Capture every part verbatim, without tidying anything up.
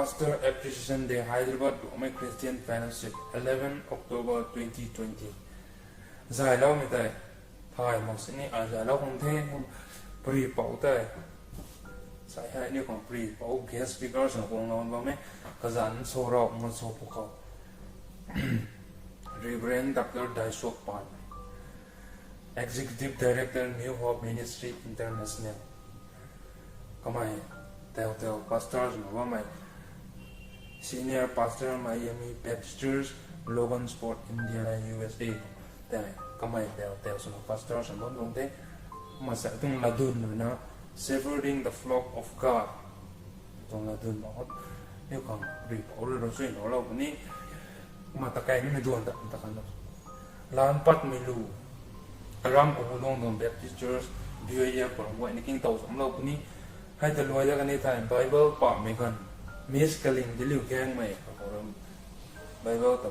Pastor Appreciation Day, Hyderabad Rongmei Christian Fellowship, eleven October twenty twenty. Zayloumei tei, thay mak sini ai zaylou khang the, pri pou tei. Sai hei ni khang pri pou guest speakers na kung lou bam e, kazan so rau ma so pu khou. Reverend Doctor Daisuak Pan, Executive Director, New Hope Ministry International. Kamei teu teu pastors na bammei, Senior Pastor, Miami Baptist Church, Logansport, Indiana, U S A. Tei kamei teu teu swna pastors na bam tuang the. Masa tuang ladun na, Shepherding the Flock of God. Tuang ladun ma hot. Niu khang ri pou ri rou sui lou lou puni. Ma ta kai ni duan ta ta kan. Lan pat mi lu. Aram ko bu long dong Baptist Church, B Y F ko guay ni king tau sam lou puni. Hei ta luai da kan ni thai Bible pa mi kan. Miss Kaling di liu gang mei ko ram. Bible ta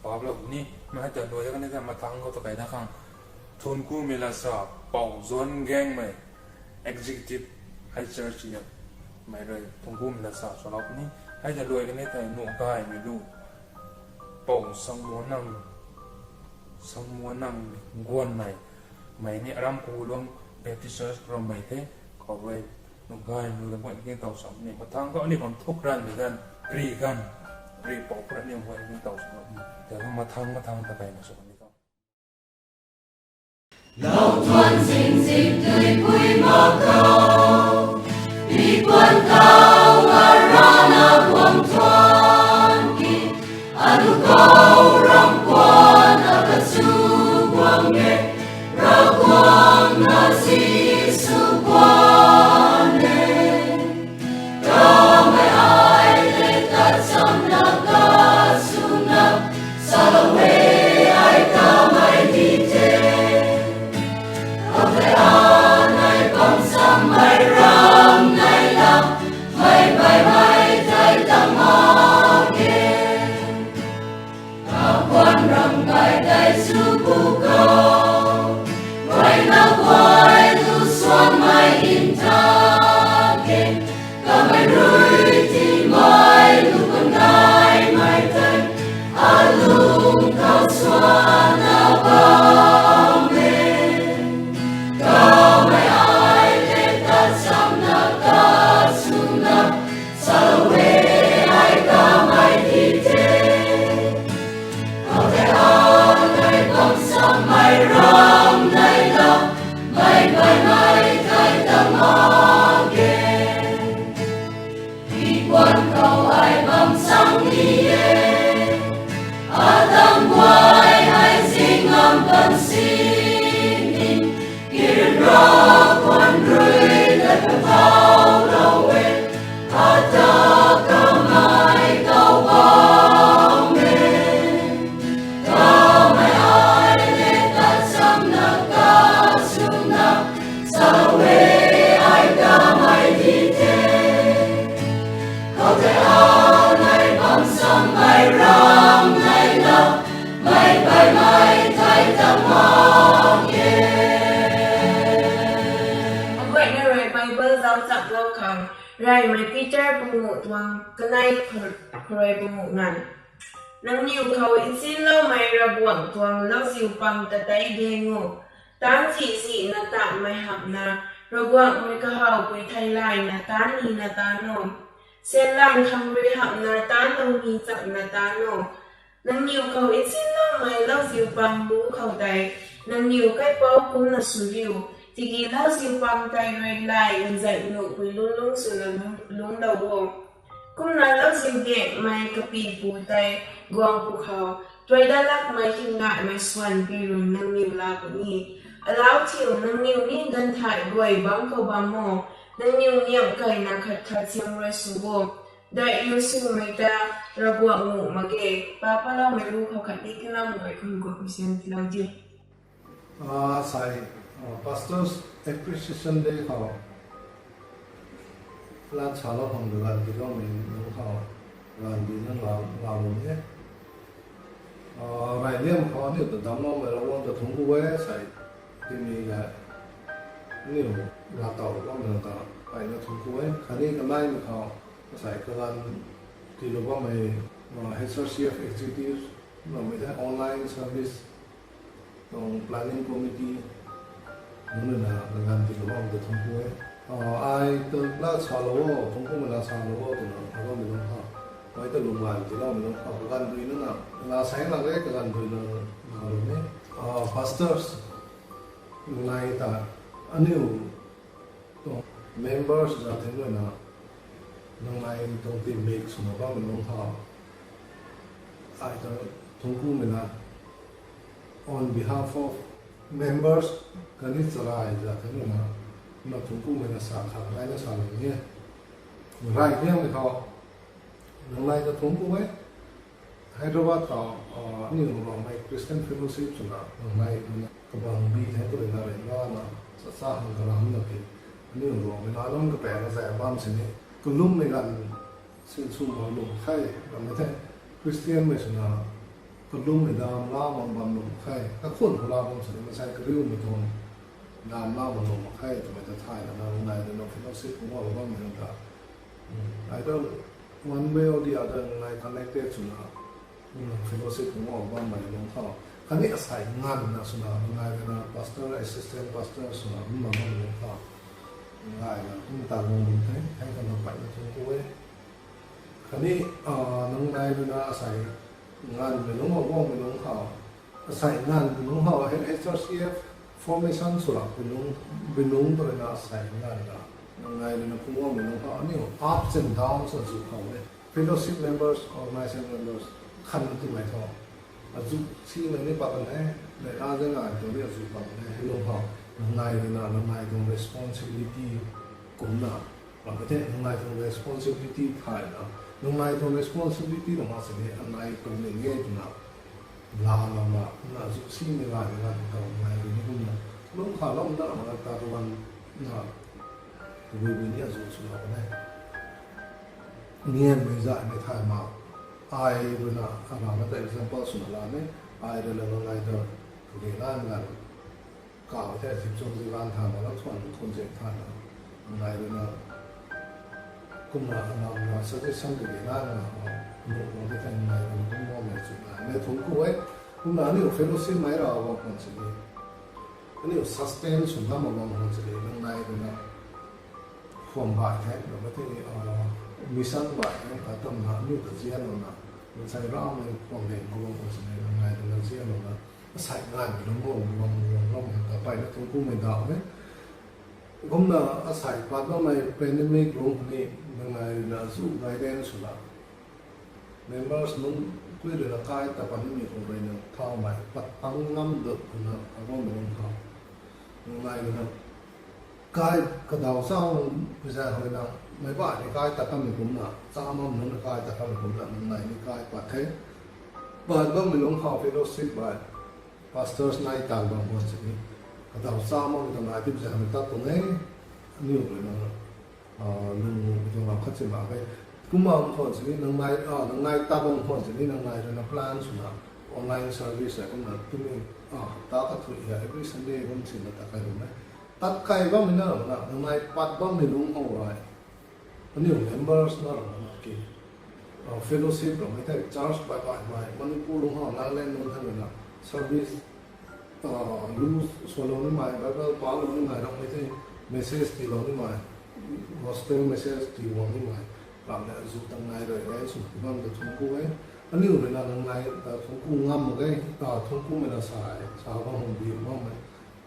pa lou puni. Ma hei ta luai da kan ni thai mathang ko ta kai da khang. Thun ku mi la sa pau zon gang mei. Executive hei church ya. Mei rui thun ku mi la sa swlou puni. Hei ta luai kan ni thai nu gai mi lu. Pou Sangmuanang, Sangmuanang guan mei, mei ni aram ku luang Baptist Church ram mei the, khou rui, nu gai lu da guan king tau sam ni, mathang khou ni bam thuk ran mi gan, ri gan, ri pou khou ni guan king tau sam ni, tei mathang mathang ta kai ma sw ni tau. Lau tuan zing zing tui pui ma kau, pi kuan kau nga rana guang tuan ki, anu kau ram kuan a kachu guang e, ra guang na Jisu guan e. Kamei ai le tat cham na kachuna, salou e ai kamei di the. Kamei anei bam sam mei ram nei la, mei bai mei tei ta mak e. Kakuan ram kai tei chu pu kau, guayna guay tu suan mei in ta ke, kamei rui ti mei lu kun nai mei tei, alung kau suan na bam e. Kamei ai le tat cham na kachuna, salou e ai kamei di the. Khou tei anei bam sam mei ram nei la, mei bai mei tei ta mak e. Pi kuan khou ai bam chang ni e. Adam guay ai zing ngam kan si ni. Kirin ra kuan rui ta kathau lou e. Ata kamei kau bam e. Kamei ai le tat cham na kachuna, salou e ai kamei di the. Khou tei anei bam sam mei ram nei la, mei bai mei tei ta mak e. Aguayna rui Bible zauc chak lou khang, Reymei Peter panguh tuang kanei khou rui panguh nganv. Nangniw khou nsinloumei Ravguangc tuang lauziu pang ta tei gaeng o. Taanc zihzihna taanhmei hamhna, Ravguangc rui kahawpui theilayna taanc nina taanc o. Syanlam khang rui hamhna taanc lou ni chakna taanc o. Nangniw khou nsinloumei lauziu pang bu khou tei, nangniw kaipouc kumcna sw riu, tiki lauziu pang tei rui lay nzat nuhpui lungc lungc swna lungc lou o. Kumna lauziu gaengmei kapypu tei guang pwkhou, tuai dat lakmei hymdaihmei swan pirun nangniw laa puni. Alau thiu nangniw ni ganvthay guay bangc khou bam o, nangniw niamh keyna khat khat siam rui sw o. Daic riu swmei ta Ravguangc nuh mak ge, pa paloumei ru khou khatni kanamv guay khang guangmei siam tilou diu. Asei, Pastors' Appreciation Day khou, lat salou khang duganv tiiloumei nunc khou, ganv di nang la, la bam e. Reyliam khou aniu ta damcloumei Ravguangc ta thungc ku e, asei, tini le, aniu, latow bammei ta, reyna thungc ku e, khatni kaneimei khou, asei kaganv tiilou bammei, uh, H R C F executive, bammei the online service, tuang planning committee, nunc na kaganv tiilou bam ta thuanc ku e. Uh, ai ta la salou o, thuanc kumei la salou o, twna, abammei nunc kha. Ai ta lungmei tiiloumei nunc kha, kaganv dui nunc na, la saeng la e, kaganv dui na, na lou ne. Uh, pastors, nai ta, aniu, tuang members za theng rui na, nungnai tuang teammate swna bammei nunc kha, ai ta thuanc kumei na, on behalf of members, kaniw charai za theng rui na, na thuanc kumei na sa khat ai na sa lou ni e. Rai biangmei khou, nungnai ta thuanc ku e. Hyderabad khou, uh, aniu Ruangmei Christian Fellowship swna nungnai rui na kabang bi the tu rui na rui na na, sa sa hang karam na ki. Aniu Ruangmei na lung kapaeng na zay bam sini, kalummei ganv sin sum bam lum khe, bam the. Christian mei swna kalummei dam la bam bam lum khe. Kakhun khou la bam sini, masai kariumei tuang dam la bam lum khe, twmei ta thay na, nungnai rui na fellowship khou bam mei ta. Either one way or the other, nungnai connected swna, nungnai fellowship khou bammei nunc khou. Khatni asei nganvna swna, nungnai rui na pastor, assistant pastor swna, kum bammei nunc khou. Nungnai na kum ta lung lung the, hei khou na peyna thuanc ku e. Khatni, ah, nungnai rui na asei nganvmei nunc khou, bammei nunc khou. Asei nganvmei nunc khou, H R C F formation swlak, bi nunc, bi nunc ta rui na asei nganvna. Nungnai rui na kum bammei nunc khou, aniu ups and downs azuh khou e. Fellowship members, organization members, khan twmei thu. Azuh simei ni pat kan e, mei ra zai ngai tu ni azuh pat kan e, hei lung khou. Nungnai rui na, nungnai tuang responsibility kumna. Bam the, nungnai tuang responsibility thay na. Nungnai tuang responsibility na ma sini, anai kum ning e twna. La na ma, na azuh simei la ni na, nungnai rui ni kumna. Lung kha lou na, na ta tuang na. Tabui bui ni azuh swlou kan e. Nianmei zaymei thay ma. Ai rui na, ana na ta example swna la ne. Ai rui na nungnai ta, kage na ngan. Kaw the zip chung zi lan tha na, la thuan thuan zek tha na. Nungnai rui na, kumna anam na suggestion kage na na. Nunc nunc de thei nungnai rui na kum bammei chu na. Mei thuanc ku e. Kumna aniu fellowship mei ra bam khwan sini. Aniu sustain sw ngam bam khwan sini. Nungnai rui na. Khwan bai the, na ma the, ah, mission bai the, katam na, aniu ta zianlou na. Mansei ramei khwan de, khwan khwan sini, nungnai rui na zianlou na. Asei nganvmei nunc khou, lung lung lung ta peyna thuanc kumei daw e. Kumna asei pat bammei pandemic lung ni, nungnai rui na azuh guidance swna. Members nunc kui rui na kai ta pat nimei khou rui na thaumei pat pang ngam dut twna abammei nunc khou. Nungnai rui na kai kadaw chau pui zay khou rui na, meic ba ni kai ta kanmei kumna, cha mam nunc na kai ta kanmei kumna, nungnai ni kai pat the. Pat bammei nunc khou fellowship bai, pastors nai tan bam khwan sini. Kadaw cha mam ta nai tip zay khou rui tat tuang e, aniu rui na. Ah, nung, nung, nung lam khat si mak e. Kumna khwan sini, nungnai, ah, nungnai tat bam khwan sini, nungnai rui na plan swna, online service e, kumna, tumi, ah, ta kathui ya, every Sunday kum sina tat kai bam e. Tat kai bammei na, na, nungnai pat bammei lung khou rui. Aniu members na, na, ki, ah, fellowship ramei the, church bai bai bai, Manipur lung khou, Nagaland lung khou na, service, ah, lu swlou nimei, Bible palou nimei, ramei the, message tiilou nimei, gospel message tii guang nimei, ram le azuh tangnai rui rui sw bam ta thuanc ku e. Aniu rui na nungnai ta thuanc ku ngam mak ge, ta thuanc kumei na sa e, sa bam hung bi bammei,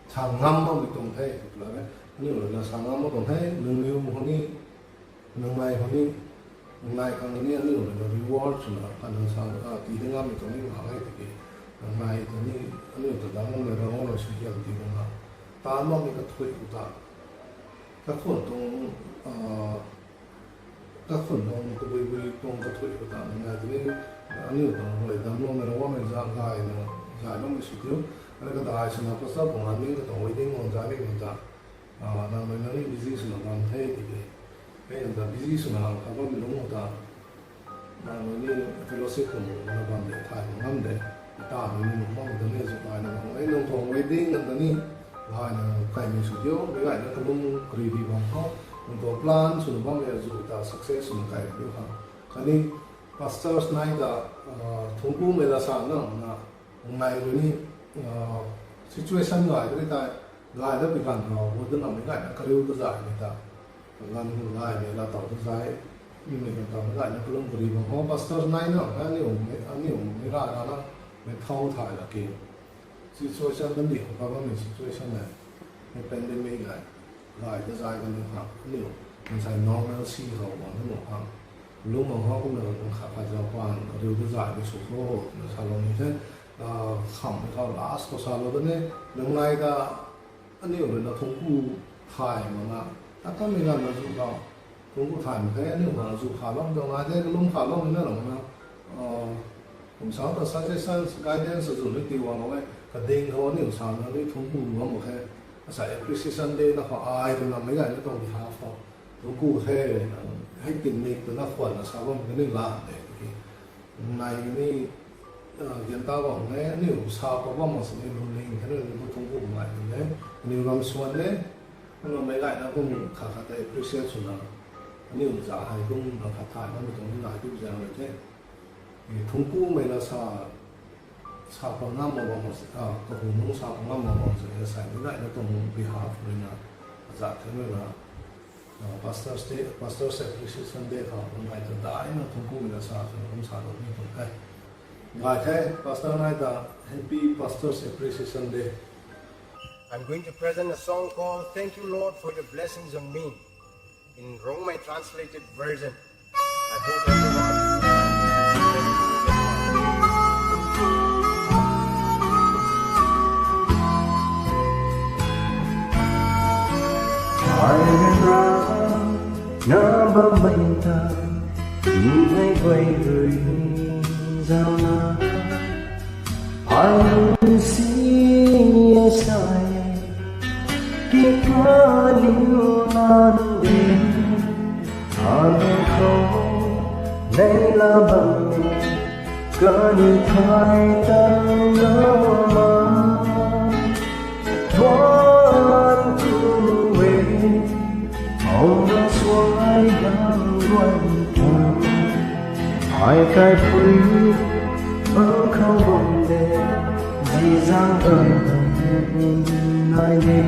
sa ngam bammei tuang the, tw la e. Aniu rui na sa ngam mak tuang the, nungniw khou ni, nungnai khou ni, nungnai khang ni aniu rui na reward swna, khatna sa, ah, tii de ngammei tuang ni mak ge tiki. Nungnai ta ni, aniu ta dam bammei Ravguangc rui suaihiam tii bam na. Ta bammei kathui khou ta. Kakhun tuang, ah, kakhun tuang tabui bui tuang kathui khou ta nungnai ta ni, aniu tuang rui dam bammei Ravguangc rui za gay na, zay bammei sw tiu. Ani kadai swna pastor pung ani katuang wedding khou zay ni khou ta. Ah, nang rui na ni busy swna bam the tiki. Hei ta busy swna kha bammei lung khou ta. Nang rui ni fellowship khou na bam de, thay khou ngam de. Ta rui ni nung bam de ni zu kai na bam. Hei nang tuang wedding nang ta ni. Gay na kaimei sw tiu, mei gay na kalung kari di bam khou. Nang tuang plan swna bam de zu ta success swna kai diu khang. Khatni Pastors nai ta, uh, thungkumei la sa na na ngai rui ni, uh, situation ngai rui tai, ngai da pi kan na wo da na mei ngai na kariu da zai ni ta, ngan ngai mei la tau da zai, ni mei kan tau mei ngai na kalum kari bang ho pastors nai na na ni um ni um ni ra ra na mei thau thai la ki. Situation kan di khou kabam ni situation na, ni pandemic ngai, ngai da zai kan ni ha, ni um, kan sai normalcy khou bang ni um ha, lung bang ho kum na kan kha kha zau pan, riu da zai ni su khou, na sa lo ni the, ah, kham ni khou last khou sa lo da ni, nang nai ta, aniu rui na thungku thay mak na, ta kamei ganv na zu khou, thungku thay mak khe, aniu ganv na zu kha lou, dau nai the, kalum kha lou ni na lou na, uh, kum sa ta suggestions, guidance zu ni ti wang lou e, kading khou aniu sa na ni thungku bam mak khe, asa appreciation day na khou ai rui na mei gay na tuang behalf khou, thungku the, hei tingmik tu na khwan na sa bam ka ni la de, ki, nai ni, uh, gan ta bam ne, aniu sa pa bam mak sini lungning khe ni tu thungku ngai ni ne, aniu ram suan ne, aniu mei gay na kum kha kha ta appreciate sw na, aniu za hei kum na kha thay na mi tuang ni nai tu zang le the. Thungkumei la sa, sa pa ngam mak bam se, ah, kahun nung sa pa ngam mak bam se, sai ni nai na tuang behalf rui na, za the rui na, ah, Pastors Day, Pastors Appreciation Day khou ngai ta dai na thungkumei la sa, sa kum sa lou ni tuang the. Ngai the, Pastor nai ta, Happy Pastors Appreciation Day. I'm going to present a song called Thank You, Lord, for Your Blessings on Me, in Rongmei translated version. I hope everyone Ai rui na bammei ta, mei guay rui zau na, ai rui si sai, ki kaniw lan de, ai khou nei la bam, kaniw thay tang na ma. Tuan ku e, hou na suai gang guay ta. Ai kaipui bang khou bam de, zizang bam nai de.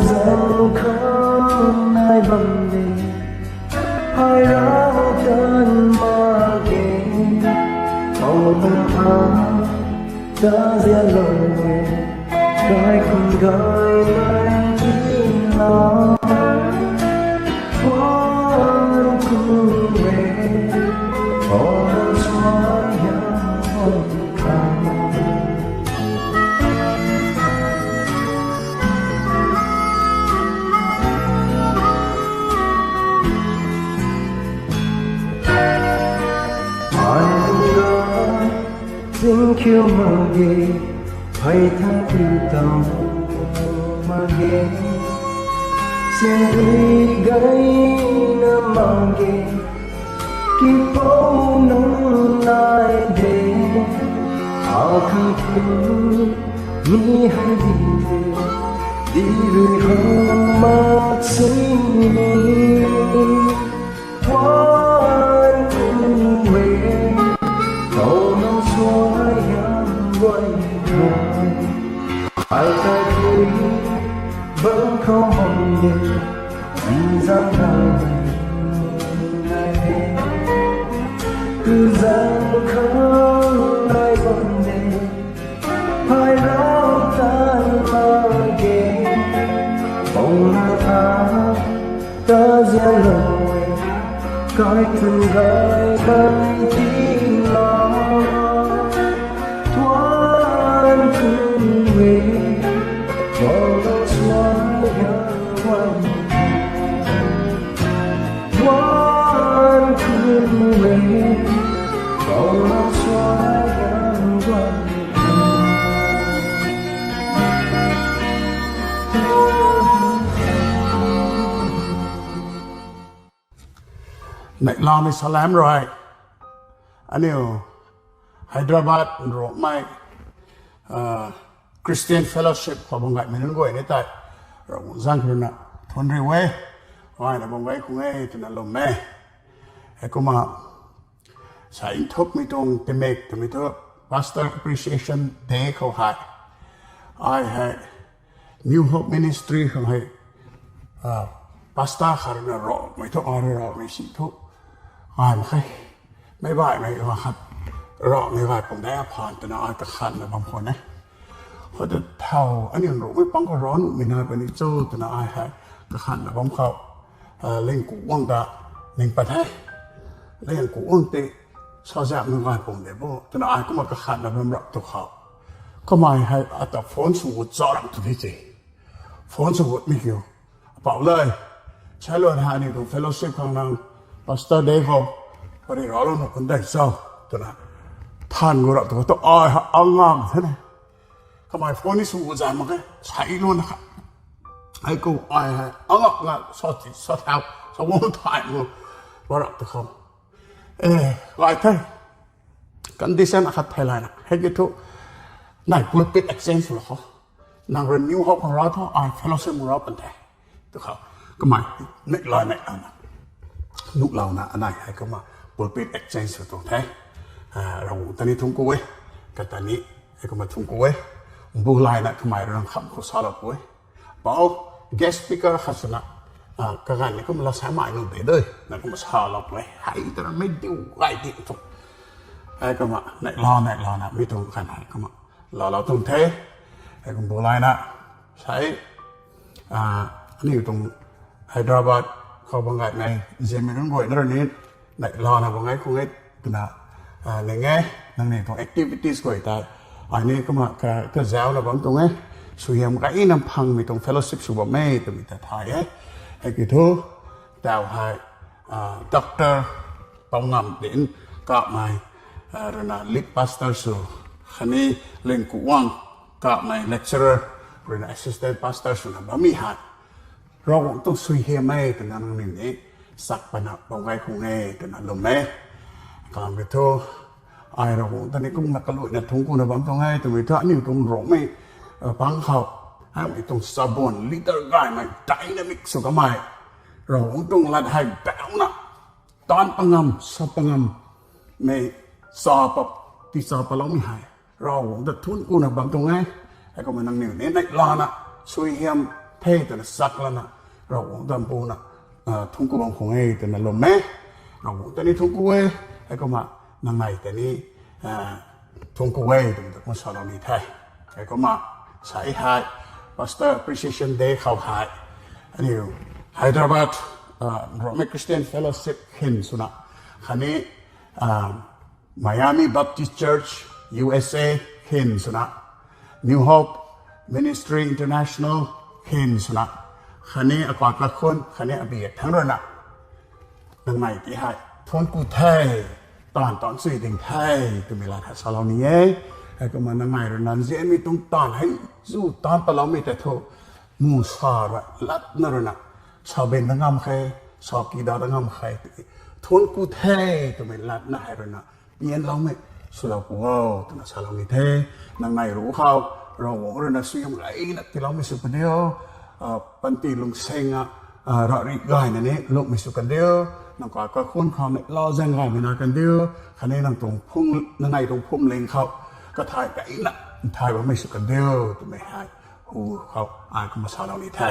Zang khou nai bam de, ai rau tan mak ge, hou na a ta zia lou e, kaikhun gay nai ti na. Tuan ku e, hou na suai gang guay ta. Ai rui na zingkhiu mak ge, phey thang tu tau mak ge, sian rui gay na mak ge, kipou nunc nai de, akhang tu ni hei di de, di rui hou mak sini. Tuan ku e, hou na suai gang guay ta. Ai kaipui bang khou bam de, zizang bam nai de. Zang khou nai bam de, ai rau tan mak ge, hou na a ta zia lou e, kaikhun gay nai ti na. Tuan ku e, hou na suai gang guay ta. Tuan ku e, hou na suai gang guay ta. Neihlamei salam rui, aniu Hyderabad Rongmei, ah, Christian Fellowship khou bam gaymei nunc guay ni tei, Ravguangc zaeng khou rui na thuanc riu e, ai na bam gay khang e twna lwm e. Heikumna sa nthukmei tuang tingmik twmei thu Pastor Appreciation Day khou hei, ai hei New Hope Ministry khang hei pastor khat rui na ravmei thu, ai ravmei si thu, ai mak khe, meic baihmei khat ravmei gay pum de aphaan twna ai kakhanna bam khwan e. Khoutei thau aniu ruhmei pang khou rav nuhmei nai puni cho twna ai hei kakhanna bam khou, Lingkuang ta ning pat the. Lingkuang tei saziapmei gay pum de bo twna ai kumna kakhanna bam rap tu khou, kamei hei ata phone sw gut cha rap tu the se. Phone sw gutmei kiu, apou le, sailuan hei aniu tuang fellowship khang nang Pastor Day khou pari raclou nuh kun dei cho twna than gu rap tu khou tu ai hei angak the ne. Kamei phone ni sw gut zay mak khe, sailuan kha. Heikumna ai hei angak nga sa thau sa guang thay gu rap tu khou, e, gay the. Condition akhat thei layna hei ki thu, nai pulpit exchange lou khou, nang rui New Hope khang rau tho, ai fellowship khang rau pan the. Tu khou kamei neihla neihla nuhlouna anei hei kumna pulpit exchange sw tuang the. Ravguangc ta ni thungc ku e, kata ni heikumna thungc ku e. Mbu layna kamei rui nang kham khou salou ku e. Pou, guest speaker khat swna, kaganv ni kumna lasai mai nuh de de na kumna salou ku e. Hei twna mei diu gay di tu, heikumna neihla neihla na mi tuang kan hei kumna laalou tuang the. Heikumna bu layna, sei, aniu tuang Hyderabad khou bam gaymei ziamei nunc guayna rui ni neihla na bam gay khang e twna ning e. Nangniw tuang activities guay ta ai ni kumna ka, kazauna bam tuang e. Suaihiam gayna phangmei tuang fellowship sw bam e twmei ta thay e. Hei ki thu, tau hei, Doctor Poungam Dinc Kamei rui na lead pastor sw, khatni Lingkuang Kamei lecturer rui na assistant pastor swna bammei hei Ravguangc tuang suaihiam e twna nangniw ni sak pana bam gay khang e twna lwm e. Kalam ki thu, ai Ravguangc ta ni kumna kaluina thungc kuna bam tuang e twmei thu aniu tuang Rongmei pang khou, hei mi tuang sabon leader gaymei dynamic sw kamei, Ravguangc tuang lat hei bauna taanc pangam, sa pangam mei, sa pa, tii sa paloumei hei Ravguangc ta thungc kuna bam tuang e. Heikumna nangniw ni neihlana suaihiam the twna sak lana Ravguangc ta mbuna thungc ku bam khang e twna lwm e. Ravguangc ta ni thungc ku e. Heikumna nangnei ta ni thungc ku e twmei ta kumna salou ni the. Heikumna sa hei Pastor Appreciation Day khou hei aniu Hyderabad Rongmei Christian Fellowship khin swna, khatni Miami Baptist Church, U S A khin swna, New Hope Ministry International khin swna, khatni akai kakhun khatni abi thangc rui na nangnei ti hei thungc ku the, taanv taanc sui ding the twmei lat hei salou ni e. Heikumna nangnei rui na nzianmei tuang taanv hei zu taanc paloumei tei thu, mu sa rui latna rui na, sa byn da ngam khe, sa ki da da ngam khe, thungc ku the twmei latna hei rui na pianloumei swlou pu o twna salou ni the. Nangnei ruc khou Ravguangc rui na suaihiam gayna tiiloumei sw kandiu, panty lungseng a, rari gayna ni lungmei sw kandiu, nang kai kakhun khou ni laa zaeng gaymei na kandiu, khatni nang tuang, nangnei tuang phuamling khou kathay gayna nthai bammei sw kandiu twmei hei hu khou ai kumna salou ni the.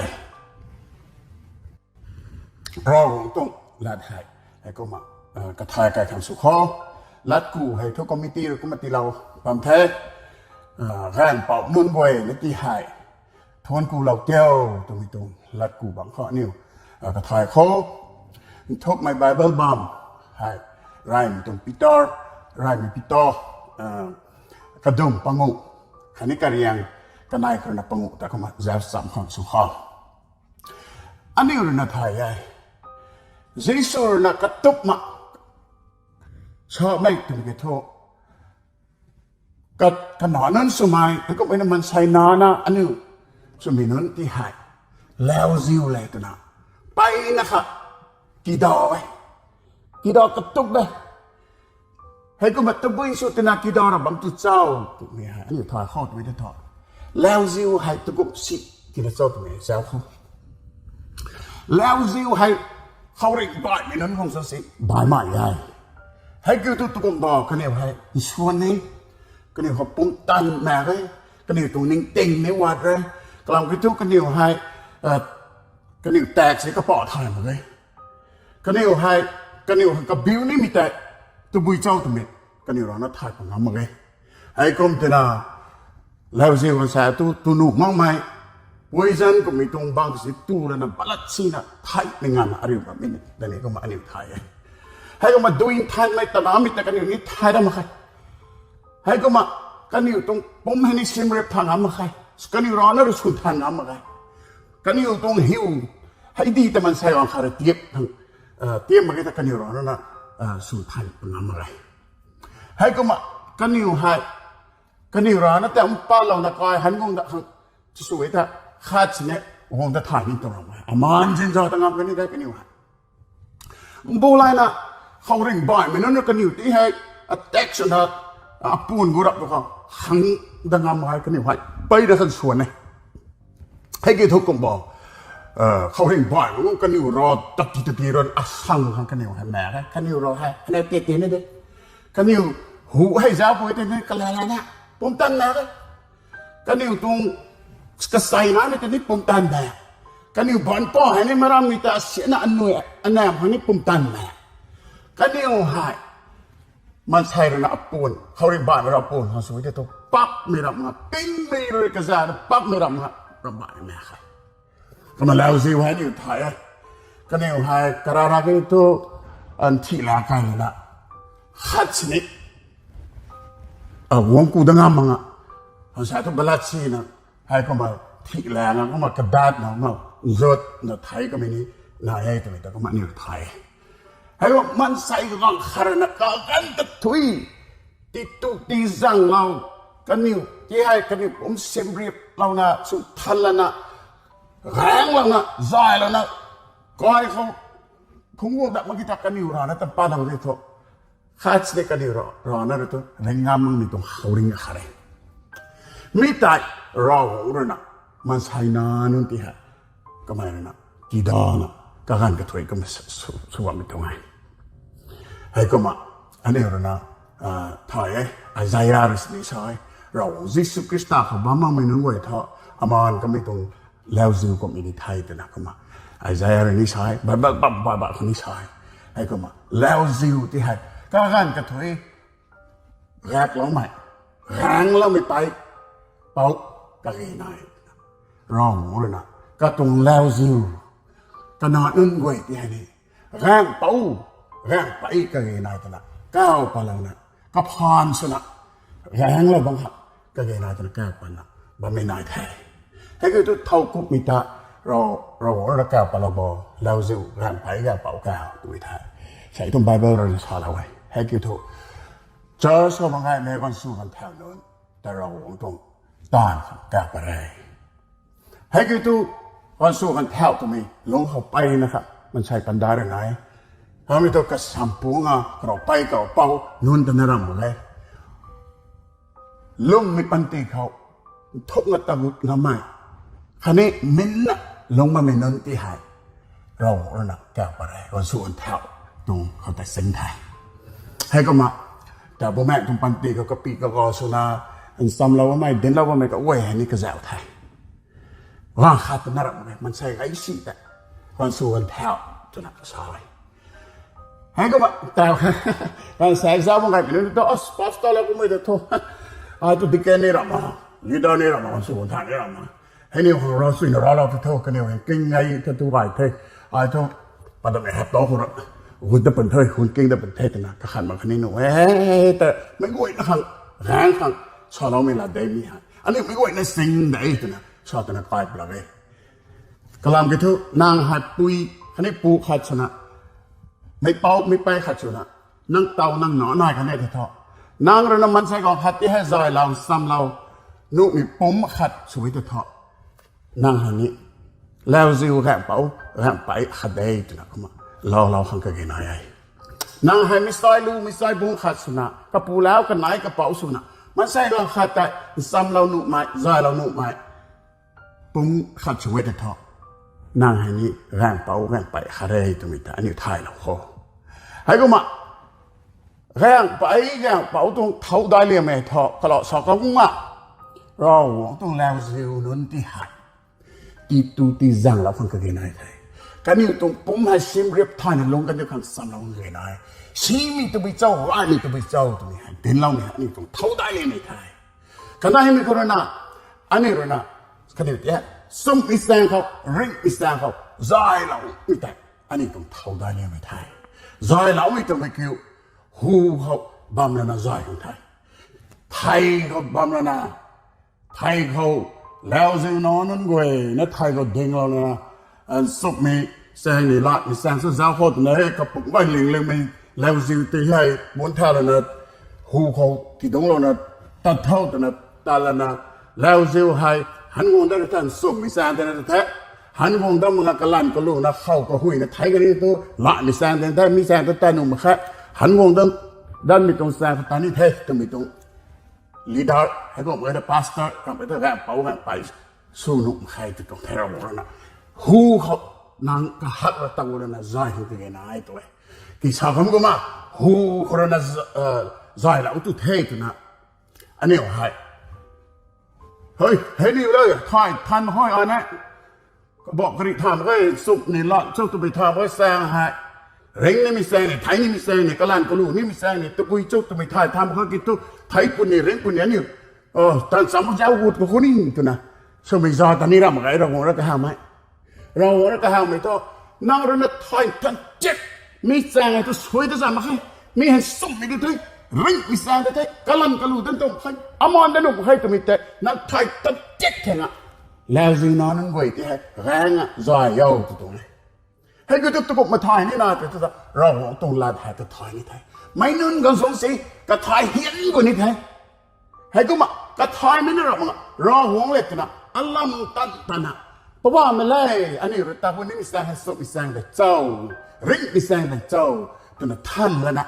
Ravguangc tuang lat hei heikumna kathay kai khang sw khou, latku hei thu committee rui kumna tiilou bam the. Ganvpouc nunc guay na ti hei thungc kulou tio twmei tuang latku bangc khou aniu kathay khou, nthukmei Bible bam hei, Reymei tuang Peter, Reymei Peter, kadum panguh, khatni kariang kanei khou rui na panguh ta kumna zauc cham khang sw khou, aniu rui na thay e. Jisu rui na katupna samei twmei ki thu, kanac nunc swmei, heikumna maansei nana aniu swmei nunc ti hei lauziu le twna mpeyna kha kida e, kida katup e. Heikumna tabui sw tina kida ra bam tu cho twmei hei aniu thay khou twmei ta thu, lauziu hei takum si tina cho twmei zauc khou, lauziu hei khouringh baihmei nunc khang sa si baihmei e. Hei kiu thu tukumh bo kaniw hei nsuan ni, kaniw hei pumtan mak e, kaniw tuang ningting ni wat re, kalam kiu thu kaniw hei, kaniw tak si kapah thay mak e. Kaniw hei, kaniw hei kabiu nimei tei, tabui chau twmei, kaniw rana thay pa ngam mak e. Hei kum tina, lauziu kan sa tu, tu nuh makmei, poison kummei tuang bang si tu lana balat sina, theihmei nganvna ariu bammei ni, dani kumna aniu thay e. Hei kumna dui nthanmei tanamei ta kaniw ni thay ra mak khe. Hei kumna, kaniw tuang pum hei ni simrip thang ngam mak khe. Kaniw rana ru swn than ngam mak khe. Kaniw tuang hiu, hei di ta mansei gang khara tiap thang, tiap mak khe ta kaniw rana, swn than pa ngam mak khe. Hei kumna, kaniw hei, kaniw rana ta mpalouna kai han guang da khang, tisw e ta, khat sini, guang ta thay ni tuang ram e. Aman zinza ta ngam kani dei kaniw hei. Mbu laina, khouringh baihmei nunc na kaniw ti hei, attack swna, apun gu rap tu khang, khang da ngam hei kaniw hei, pei da khan swan e. Hei kiu thu kum bo, khouringh baihmei nunc kaniw ra, tati tati ran asang khang kaniw hei mak e, kaniw ra hei, ane ti ti ni de. Kaniw hu hei zauc pui ti ni kalana, pumtan mak e. Kaniw tuang kasei namei ta ni pumtan de. Kaniw banpa hei ni maram mei ta siana anui, anam hei ni pumtan de. Kaniw hei, mansei rana apun, khouringh baihmei ra apun, hang sw tei thu, papmei ram na, pingmei rui kazana, papmei ram na, ram baihmei mak khe. Kumna lauziu hei niw thay e. Kaniw hei karara kiu thu, an thi la kai na. Khat sini, guang ku da ngam mak nga. Hang sa thu balat sina, hei kumna thi la nga, kumna kadat na, kumna zut na thei kamei ni, na e twmei ta kumna niw thay e. Hei kumna mansei gang kharana kaganv kathui, ti tu ti zanglou, kaniw, ti hei kaniw pum simriplouna, sw than lana, gaenglouna, zaylouna, kai khou, phungc guang da mak ki ta kaniw rana ta pa dang di thu. Khat sini kaniw ra, rana ru tu, ring ngam makmei tuang khouringh akhat e. Mi tei, Ravguangc rui na, mansei na nunc ti hei, kamei rui na, tidana, kaganv kathui kumna sw bammei tuang e. Hei kumna, aniu rui na, thay e, Isaia rui sini sa e, Ravguangc Jisu Khrista khou bam makmei nunc guay thu, amaan kamei tuang lauziu kummei ni the twna kumna, Isaia rui ni sa e, Bible bam Bible khou ni sa e. Hei kumna, lauziu ti hei, kaganv kathui, gakloumei, gaengloumei tei, pou, kage nai. Ravguangc rui na, katuang lauziu, kanac nunc guay ti hei ni, gaengpou, gaengpei kage nai twna, kaw palouna, kaphaan swna, gaenglou bang kha, kage nai twna kaw patna, bammei nai the. Hei kiu thu thow kummei ta, Rav, Ravguangc rui na kaw patlou bo, lauziu, gaengpei, gaengpou kaw, tw the. Sei tuang Bible rui na salou e. Hei kiu thu, church khou bang gaymei ganv sw ganv thau nunc, ta Ravguangc tuang, taanv kha kaw pat re. Hei kiu thu, ganv sw ganv thau twmei, lungc khou peyna kha, mansei panda rui nai. Hamei thu kasam pungc a, karoupei kaupou, nunc ta na ram mak e. Lungmei panty khou, nthukna tagut ngammei. Khatni minna lungc bammei nunc ti hei. Ravguangc rui na kaw pat re, ganv sw ganv thau tuang khou tei sing the. Hei kumna, ta bumaengh tuang panty khou kapi kaga swna, nchamlou bammei, dinclou bammei kaguay hei ni kazauh the. Ganv khat ta na ram mak e, mansei gay si tei, ganv sw ganv thau, twna sa e. Hei kumna, ta, ganv sa zauc bam gaymei nunc tu, as, pastor la kummei ta thu, ai thu deacon ni ram ma, leader ni ram ma, ganv sw ganv thau ni ram ma. Hei ni khang rasuina raclou ta thu, kaniw hei king gay ta tu gay the, ai thu, padamei hap ta khou ra, hun ta pan the, hun king ta pan the twna, kakhan mak khatni nuh e, ta, meic guayna khang, gaeng khang, saloumei lat de mi hei. Aniu meic guayna sing de twna, sa twna kai pla e. Kalam kiu thu, nang hei pui, khatni pu khat swna, meicpou, meicpei khat swna, nang taw nang nac nai khatni ta thu, nang rui na mansei ganv khat ti hei zaylou, nchamlou, nuhmei pumc khat sw e ta thu, nang hei ni, lauziu gaengpou, gaengpei khat de twna kumna, loulou khang kage nai e. Nang hei meicsai lu, meicsai bung khat swna, kapu lau, kanei, kapouc swna, mansei ganv khat tei, nchamlou nuhmei, zaylou nuhmei, pumc khat sw e ta thu, Nang hei ni gaengpouc gaengpey khat re twmei ta aniu thaylou kho. Heikumna gaengpey gaengpouc tuang thau daic liangmei thu kalou sa kumna Ravguangc tuang lauziu nunc ti hei titu tizaenglou khang kage nai the. Kaniw tuang pumc hei simriap thayna lung kaniw khang samlou khang kage nai. Simei tabui cho, gaymei tabui cho twmei hei dincloumei hei aniu tuang thau daic liangmei the. Kanaimei khou rui na, aniu rui na, kaniw ti hei sumhmei saeng khou, ringhmei saeng khou zayloumei tei aniu tuang thau daic liangmei the. Zayloumei twmei kiu, hu khou bam lana zay khang the. Thei khou bam lana, thei khou lauziu nac nunc guay na thei khou dinglou lana, sumhmei saeng ni, latmei saeng sw zauc khou twna e, kapumc guay ling lingmei lauziu ti hei mun tha lana, hu khou tidungclouna tat thau twna tat lana, lauziu hei han guang dat tan sumhmei saeng tana the, han guang dat makna kalanv kaluna khou kahuina thei kani tu latmei saeng tana the, mi saeng ta tat nuh mak khe, han guang dat, datmei tuang saeng ta tat ni the twmei tuang leader heikumhmei ta pastor kamei ta gaengpouc gaengpey sw nuh mak khe tw tuang the. Ravguangc rui na hu khou nang kahak ra ta gu lana zay khang kage nai tu e. Tisa kham kumna hu khou rui na zaylou tu the twna aniu hei, hei, hei niw le, thay than hoi ane, kabah kari than khe, sumh ni lat cho twmei than khe, saeng hei ring nimei saeng ni, thei nimei saeng ni, kalanv kalu nimei saeng ni, tabui cho twmei thay than khe ki tu, thei puni ring puni aniu tan cham zauc gut khou ni twna swmei za ta ni ram mak ge. Ravguangc rui kahawmei, Ravguangc rui kahawmei thu, nang rui na thay than chik, mi saeng hei tu suai ta zam mak khe, mi hei sumhmei tu the, ringhmei saeng tu the, kalanv kalu tan tuang khe, aman ta nuh mak khe twmei tei nang thay than chik thena, lauziu nac nunc guay ti hei gaengna zay o tw tuang e. Hei kiu thu tu kumna thay nina tei thu ta Ravguangc tuang lat hei ta thay ni the. Meic nunc gangsung si kathay hian gu ni the. Heikumna kathaymei na ram makna Ravguangc le twna alam tan tana, Poubauhmei le, aniu rui ta hu nimei saeng hei sumhmei saeng tei cho, ringhmei saeng tei cho twna than lana,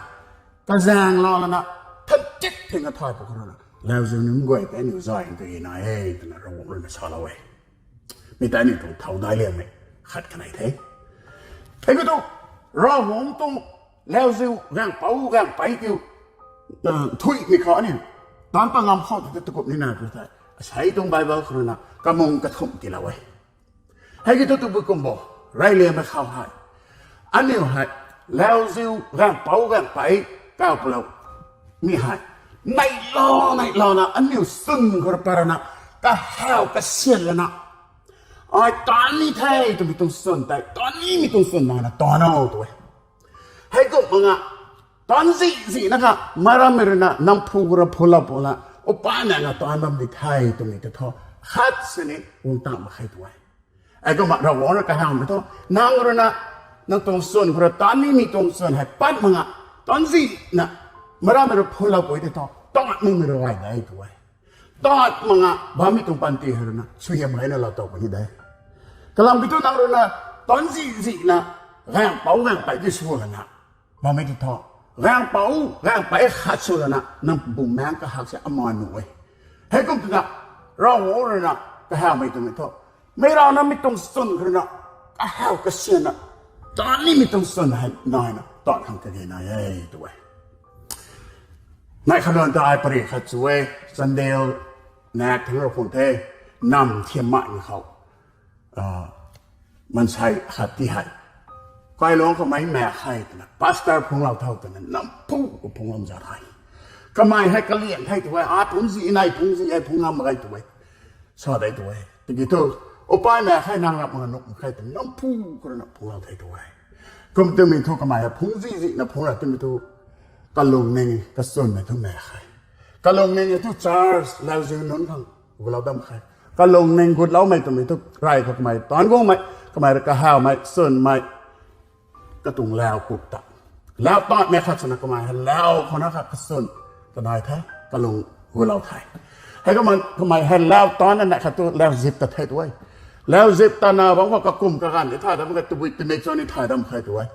kazaenglou lana, than chik thena thay pw khou rui na, lauziu nunc guay tei aniu zay kage nai e twna Ravguangc rui na salou e. Mi tei aniu tuang thau daic liangmei khat kanei the. Hei kiu thu Ravguangc tuang lauziu gaengpouc gaengpey kiu thuimei khou aniu taanc pat ngam khou tei tu kumh nina tw thei, asei tuang Bible khou rui na kamung kathumh tiilou e. Hei kiu thu tabui kum bo, reyliangmei khou hei aniu hei lauziu gaengpouc gaengpey kaw palou mi hei neihla neihla na aniu swn khou rui pat rana, kahaw kasian lana, ai taanc ni the twmei tuang swn tei, taanc nimei tuang swn nana taanc o tw e. Heikumna taanc zih zihna kha, meic rammei rui na nang phu khou rui phulou pw na, upaimei na taanc bam di the twmei tei thu khat sini guang tang mak khe tw e. Heikumna Ravguangc rui kahawmei thu, nang rui na nang tuang swn khou rui taanc nimei tuang swn hei pat makna, taanc zihna, meic rammei rui phulou pw tei thu taanc makmei rui gay de tw e. Taanc makna bammei tuang panty hei rui na suaihiam gayna lou tow puni de. Kalam kiu thu nang rui na taanc zih zihna gaengpouc gaengpey ti sw lana bammei ti thu, gaengpouc gaengpey khat sw lana nang bumaengc kahak se ama nuh e. Heikum twna Ravguangc rui na kahawmei twmei thu, meic rammei tuang swn khou rui na kahaw kasianna, taanc nimei tuang swn hei naina taanc khang kage nai e tw e. Neih khat nunc ta ai pary khat chu e, Sunday nac thangc rou khang the, nam thiam maimei khou maansei khat ti hei kailuangc kamei maek khe twna pastor phunglou tho twna namphu khou phunglam za the. Kamei hei kaliang the tw e, ai phungzih, nei phungzih, ai phunglam mak ge tw e, sa de tw e. Tiki thu, upaimei khe, nang rap mak nuh mak khe twna namphu khou rui na phunglou the tw e. Kum twmei thu kamei hei phungzih zihna phungla twmei thu kalungning kachwnmei thu maek khe. Kalungning e thu church lauziu nunc khang gulou dam khe. Kalungning gutloumei twmei thu rey khou kamei taanc guangmei, kamei rui kahawmei, chwnmei, katuang lau kuk ta, lau taanmei khat swna kamei hei lau khou na kha kachwn kanei the, kalung gulou the. Heikumna kamei hei lau taanna neih khat thu lau zip ta the tw e. Lau zip tana bam khou kakum kaganv ni thay dam khe, tabui timik cho ni thay dam khe tw e.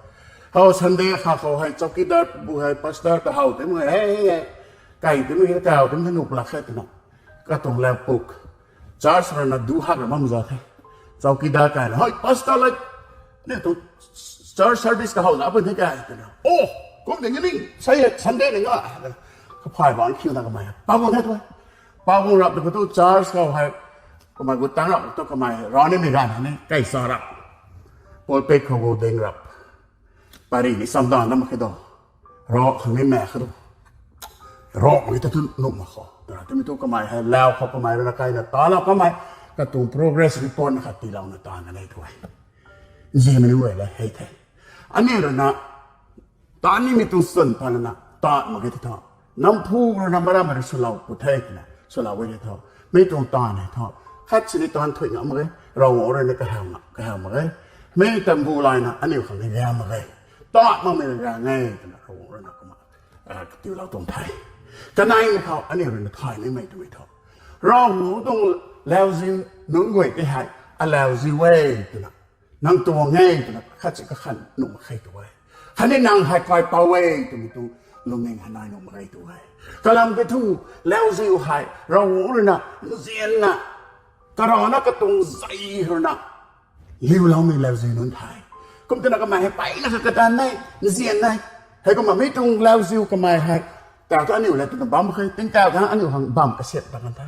Hou Sunday kha khou hei chowkidar bu hei pastor ta how tei mak e, hei, hei, hei, kai tei mak e, kaw tei mak e, nuh lak khe twna katuang lau kuk church rui na du hak ra bam za the. Chowkidar kai na, "Hoi, pastor lai, ni tu church service kahow na pun the kai," twna. "Oh, kum ding ni, sei Sunday ni nga." Kaphay bang khiu na kamei pa bang the tu. Pa bang rap tu church khou hei, kamei gu tang rap tu kamei rani mi gan ni kai sa rap. Pulpit khou gu ding rap. Pari ni samdan na mak khe do. Ro khang ni mak khe do. Ro mak ta tu nuh mak khou. Tara tumi tu kamei hei lau khou kamei rui na kai na ta lau kamei. Katuang progress report na khat tiilouna ta na nei tu e. Nzianmei ni guay le hei the. Aniu rui na ta nimei tuang swn pa na ta mak khe the tho. Namphu rui na mara mara swlou pu the twna swlou e the tho. Mi tuang ta nei tho. Khat sini tan thuy ngam mak ge. Ravguangc rui na kahaw ngam, kahaw mak ge. Mi tambu lai na aniu khang ni ngam mak ge. Ta makmei na ngam e twna Ravguangc rui na kumna, ah, katiulou tuang the. Kanei mei khou aniu rui na thay nimei twmei tho. Ravguangc tuang lauziu nunc guay tei hei, a lauziu e twna, nang tuang e twna khat si kakhan nuh mak khe tu e. Khatni nang hei kaipouc e twmei tuang lungning hei nai nuh mak khe tu e. Kalam kiu thu, lauziu hei Ravguangc rui na nzianna, karana katuang zei rui na liuloumei lauziu nunc the. Kum twna kamei hei mpeyna kha katan e, nzian e. Heikumna mi tuang lauziu kamei hei, tau thu aniu le twna bam khe, tingkauh thangc aniu khang bam kasiat ta kan the.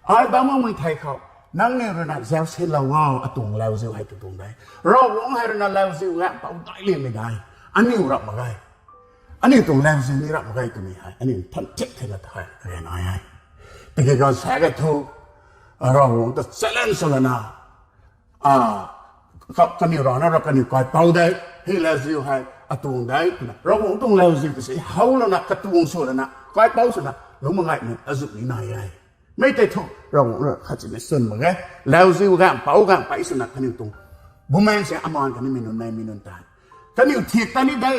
Ai bam makmei thei khou, nangniw rui na zausinlou o, atuang lauziu hei tu tuang de. Ravguangc hei rui na lauziu gaengpouc daic liangmei de. Aniu rap mak ge. Aniu tuang lauziu ni rap mak ge twmei hei aniu than thik thena thay ryanai e. Tiki ganv sa ka thu, Ravguangc ta challenge sw lana, a, ka, kaniw rana ra kaniw kaipouc de, hei lauziu hei atuang de twna Ravguangc tuang lauziu ta si how lana katuang sw lana kaipouc swna lungc mak ngaimei azuh ni nai e. Mi tei thu Ravguangc rui khat sini swn mak ge. Lauziu gaengpouc gaengpey swna kaniw tuang bumaengc si amaan kanimei nunc neimei nunc tei, kaniw thiak ta ni de,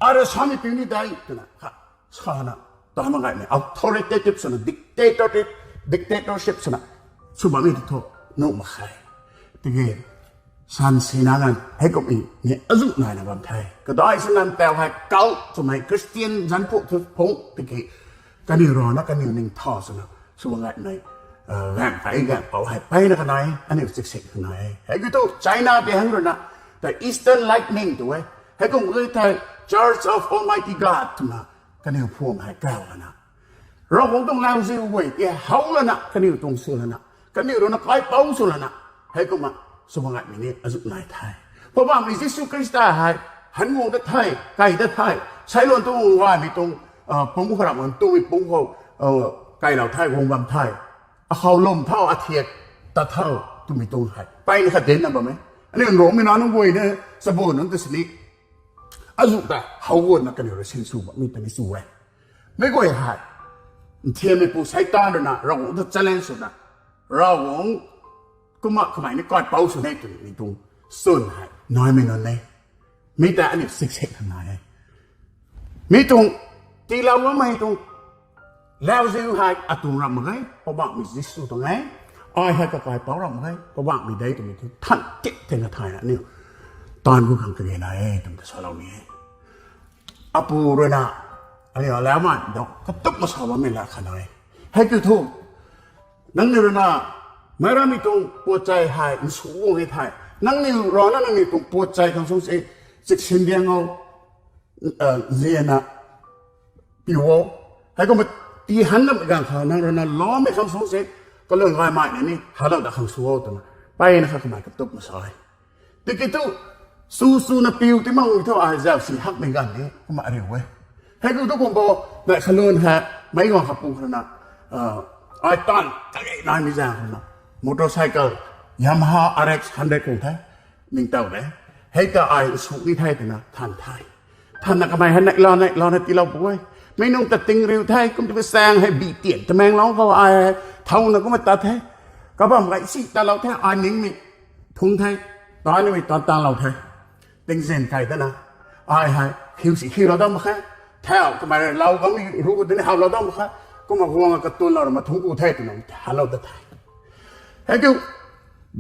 ara samei piu ni de twna kha sana ta mak ngaimei authoritative swna dictatorship, dictatorship swna sw bammei tei thu nuh mak khe. Tiki sansina nganv heikumhmei ni azuh naina bam the. Kadai sw nganv tau hei cult twmei Christian zanc phu thu phungc tiki kaniw rana kaniw ningtow swna sw ngaimei, gaengpey gaengpouc hei mpeyna kanei aniu chiksit kanei. Hei kiu thu China tei hang rui na, the Eastern Lightning tw e. Heikum e thei Church of Almighty God twna kaniw phwam hei kau lana, Ravguangc tuang lauziu guay tei how lana kaniw tuang sw lana, kaniw rui na kaipouc sw lana, heikumna sw ngaimei ni azuh nai the. Poubauhmei Jisu Khrista hei han guang ta the, kai ta the, sailuan tuang gaymei tuang, pungc khou rap ngan tumei pungc khou kailou the, guang bam the. Akhou lwm tho, athiak tat tho twmei tuang hei mpeyna kha dinna bam e. Aniu Nruangmei nac nunc guay na, chabu nunc ta sini azuh ta how guanna kaniw rui sinsw bammei ta ni chu e. Meic guay hei nthiammeipu Seitaan rui na Ravguangc ta challenge swna, Ravguangc kumna kamei ni kaipouc sw ne twmei tuang swn hei naimei nunc e. Mi ta aniu chiksit khang nai e. Mi tuang tiilou bammei tuang lauziu hei atuang rap mak ge, Poubauhmei Jisu tuang e. Ai hei kakaipouc rap mak ge, Poubauhmei de twmei thu than thik thena thayna aniu taanv gu khang kage nai e twmei ta salou ni e. Apu rui na aniu alaumei dau katup masa bammei la kha nai e. Hei kiu thu, nangniw rui na meic rammei tuang puatchai hei nsu guang e thei, nangniw rana nangniw tuang puatchai khang sung se chiksin diang o, zianna piu o. Heikumna tii han lam ganv khou nang rui na loumei khang sung se kalun gaymei na ni halou da khang sw o twna mpeyna kha kamei katup masa e. Tiki thu, sw swna piu ti mak thu ai zauc si hakmei ganv ni kumna ariu e. Hei kiu thu kum bo, nai khalun hei meic guang kha pu khou na, ai taanv kage naimei zaeng khou na, motorcycle Yamaha R X hundred kum the, ningtow de. Hei ta ai sw ni the twna than the. Thanna kamei hei neihla neihla na tiilou pu e. Mi nunc ta tingriu the, kum twpui saeng hei bi tian Tamenglong khou ai hei thauna kumna tat the. Kabam gay si tatlou the, ai ningmei thungc the, tanimei tan tanlou the. Tingzin kai tana, ai hei khiu si khiulou dam mak khe. Thau kamei lou kamei ru tini howlou dam mak khe. Kumna guang a katunlou ra mathungc ku the twna halou ta the. Hei kiu,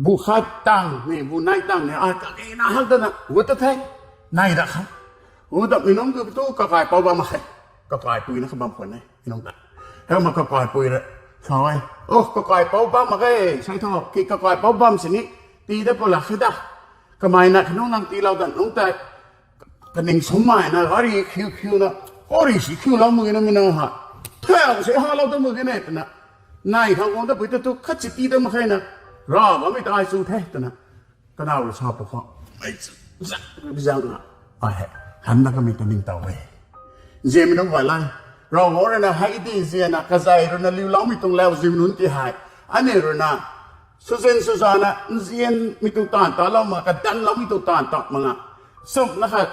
bu khat tang ni, bu nei tang ni, ai kagena hak tana gut ta the. Nei da kha. Gut ta mi nunc kiu thu kakaipouc bam mak khe. Kakaipui na kha bam khwan e, mi nunc ta. Heikumna kakaipui rui sa e, o, kakaipouc bam mak ge, sai thu ki kakaipouc bam sini Tii dat pw lak khe da. Kamei na khanungc nang tiilou dat nungc tei, kaning summeina gari khiu khiuna, gari si khiulou mak ge na mi nang ha. Thau si halou dat mak ge ne twna. Nai khang guang dat pui ta thu khat si tii dat mak khe na. Rav bammei ta ai chu the twna. Kanaw rui sa pw khou, ai chu, zang, zang na, ai hei, han na kamei ta ningtow e. Nzianmei nunc guay lay, Ravguangc rui na hei di nzianna kazei rui na liuloumei tuang lauziu nunc ti hei, aniu rui na, suzin suzana nzianmei tuang taanv talou mak, kadanloumei tuang taanv ta mak nga, sumna khat,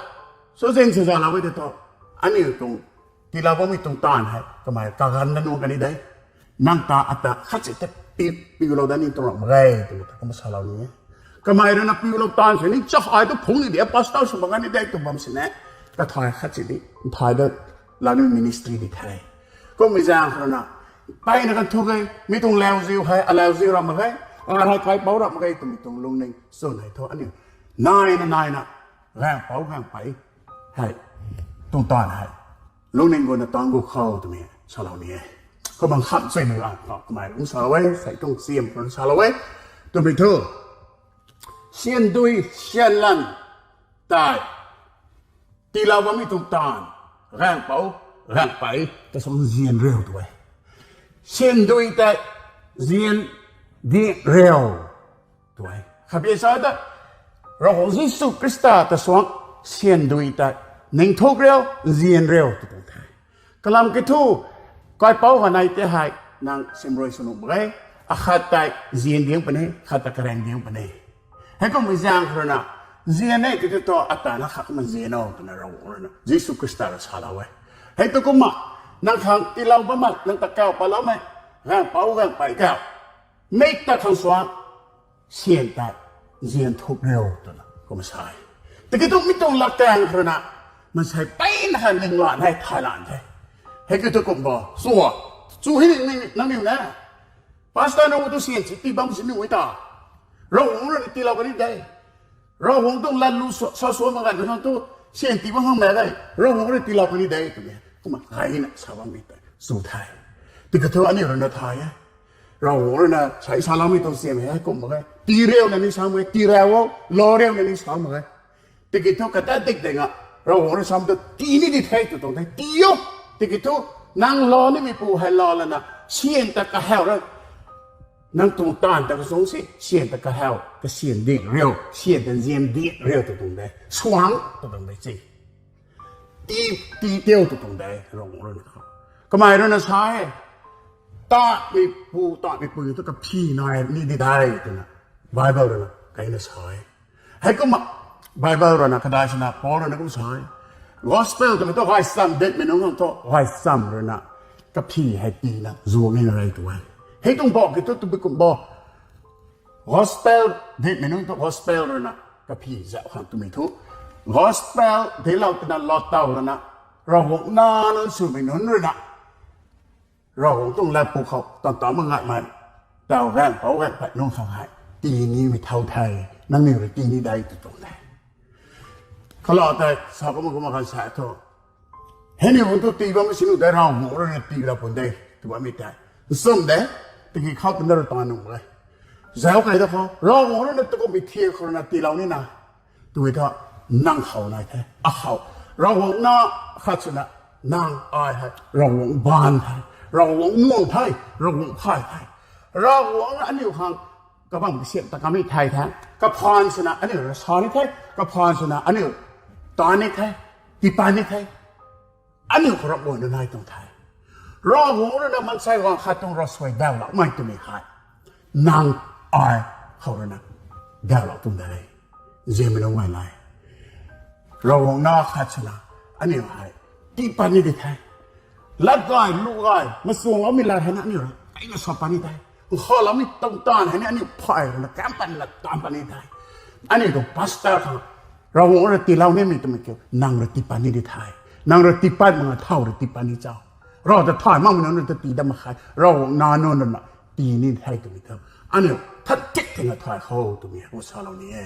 suzin suzalou e tei thu, aniu tuang tiilou bammei tuang taanv hei kamei kaganv na nuang kan ni de. Nang ta ata khat si ta pi, piulou dat ni tuang ram mak ge twmei ta kumna salou ni e. Kamei rui na piulou taanv sw ni, chak ai tu phungc ni de, pastor sw mak kan ni de tw bam sini. Kathay khat si di, nthai dat, lani ministry di the. Kummei zaeng khou rui na, mpeyna kan thu ge, mi tuang lauziu hei alauziu ram mak ge, a hei kaipouc ram mak ge twmei tuang lungning chwn hei thu aniu naina naina, gaengpouc gaengpey hei, tuang taanv hei, lungning guangna tang gu khou twmei salou ni e. Kumna khat chuimei ganv khou kamei rui salou e, sei tuang siam khou rui salou e, twmei thu, siandui sianlan tei tiilou bammei tuang taanv, gaengpouc gaengpey ta suang nzian riu tw e. Siandui tei nzian di riu tw e. Khatni sa ta, Ravguangc Jisu Khrista ta suang siandui tei ningthuk riu, nzian riu tw tuang the. Kalam kiu thu, kaipouc kanei tei hei nang simrui sw nuh mak ge. Akhat tei nzian diang puni, khat ta karaeng diang puni. Heikummei zaeng khou rui na, nzian e tei thu ata na khat kumna nzian o twna Ravguangc rui na Jisu Khrista rui salou e. Hei tu kumna, nang khang tiilou bam mak, nang ta kauc paloumei, gaengpouc gaengpey kauc, mei ta khang suang, sian tei nzian thuk riu twna kumna sa e. Tiki thu mi tuang latkaeng khou rui na, maansei mpeyna hei ninglan hei thaylan the. Hei kiu thu kum bo, sua, chu hei ning, nangniw na, pastor nunc tu sian si tii bam sini e ta, Ravguangc rui na tiilou kan ni de. Ravguangc tuang latlu sa, sa sua mak ganv khang tu sian tii bam khang mak de, Ravguangc rui tiilou kan ni de twmei kumna gayna sa bammei tei chu the. Tiki thu aniu rui na thay e. Ravguangc rui na sei saloumei tuang siam hei kum mak ge. Tii riuna ni sa mak ge, tii riu o, lou riuna ni sa mak ge. Tiki thu kata dik ding a, Ravguangc rui sam tu tii ni di the tw tuang the, tii o. Tiki thu nang lou nimeipu hei lou lana, sian ta kahaw ra, nang tuang taanv ta kachung si, sian ta kahaw, kasian di riu, sian ta nzian di riu tw tuang de, suang tw tuang de si. Tii, tii tiu tw tuang de, Ravguangc rui na. Kamei rui na sa e, tatmeipu, tatmeipu tu kaphi nai ni di de twna Bible rui na kaina sa e. Heikumna Bible rui na kadai swna Paul rui na kum sa e. Gospel twmei thu gaychamv, datmei nunc khang thu gaychamv rui na kaphi hei tiina zuang ni na rei tu e. Hei tuang bo kiu thu tabui kum bo, gospel, datmei nunc thu gospel rui na kaphi zauc khang twmei thu, gospel datlou twna lou taw rui na, Ravguangc nac nunc swmei nunc rui na, Ravguangc tuang lat pw khou tan ta mak ngaimei, taw gaengpouc gaengpey nunc khang hei tii nimei thau the, nangniw rui tii ni de tw tuang de. Kala tei sa kumna kumna kan sa thu, hei niw tu tii bammei sini de, Ravguangc rui na tiilou pun de tw bammei tei nchumh de. Tiki khou twna rui ta nuh e. Zauc kei ta khou Ravguangc rui na tu kummei thiak khou rui na tiilou nina, tw e thu, nang khou nai the, akhou, Ravguangc nac khat swna, nang ai hei Ravguangc baanv the, Ravguangc muang the, Ravguangc phay the. Ravguangc rui aniu khang kabam kasiam ta kamei thay the. Kaphaan swna aniu rui sa ni the, kaphaan swna aniu taan ni the, tiipat ni the. Aniu khou ramh guayna nai tuang the. Ravguangc rui na maansei gaanv khat tuang ravsuai dawloumei twmei hei, nang ai khou rui na dawlou tuang de. Nzianmei nunc guay lay, Ravguangc nac khat swna aniu hei tiipat ni di the. Lat gay, lu gay, machuangloumei lat hei na aniu rui kaina sa pat ni the. Nkhavloumei tuang taanv hei ni aniu phay rui na kam pat ni, lat taanv pat ni the. Aniu tuang pastor khang Ravguangc rui tiilou nimei twmei kiu nang rui tiipat ni di the. Nang rui tiipat mak nga thau rui tiipat ni cho? Rav ta thay makmei nunc rui ta tii dat mak khe, Ravguangc nac nunc rui na tii ni the twmei thu, aniu that tik thena thay khou twmei kum salou ni e.